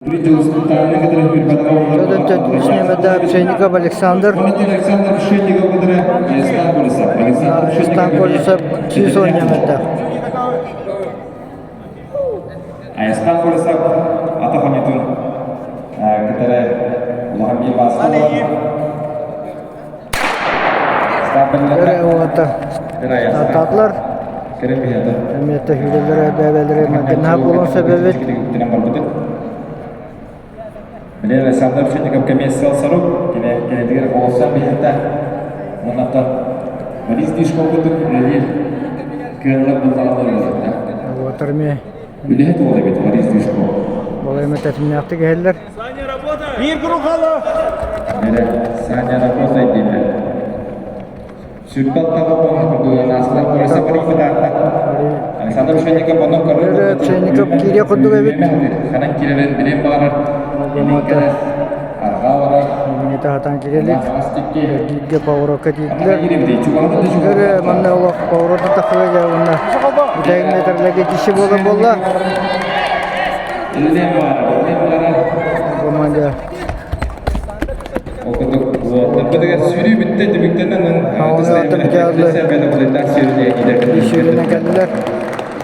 Пшенников Александр. Стан Колесов 110 Айастан Колесов ата хонитун кытары улахан биир Таатылар эмиэтэ хүлэлэрэ бэбэлэрэ магнаһа буолуон сөп эбит. Билэр Александр Пшенников комиссия сору кинетигэр олосон биһэтэ оннаттан Борис Дишко курдук үлэлиир кыаллар буллаҕына Уотар эмиэ Үлэһит уол эбит Борис Дишко. Ол эми тэтимнээхтик иһэллэр. Саня, работай! Биир курухало! Саня, работай дииллэр. Сүрбэ алтаҕа уон курдугун аастар Борисов Борисов Александр Пшенников онон көрөр Пшенников киириэ курдук эбит. Ханан киирэрин билиэн баҕарар. Арҕаа барар. Минета хатан киирэлик. Бииргэ поворотка тиийдилэр. Көрө манна олох повороту тахсыга уонна бүтэһик метрлерге киши буолар буолла. Команда Ол курдук уолларбытыгар сүүрүү бүттэ түмүктэнэн Сүүрүүнэн кэллилэр.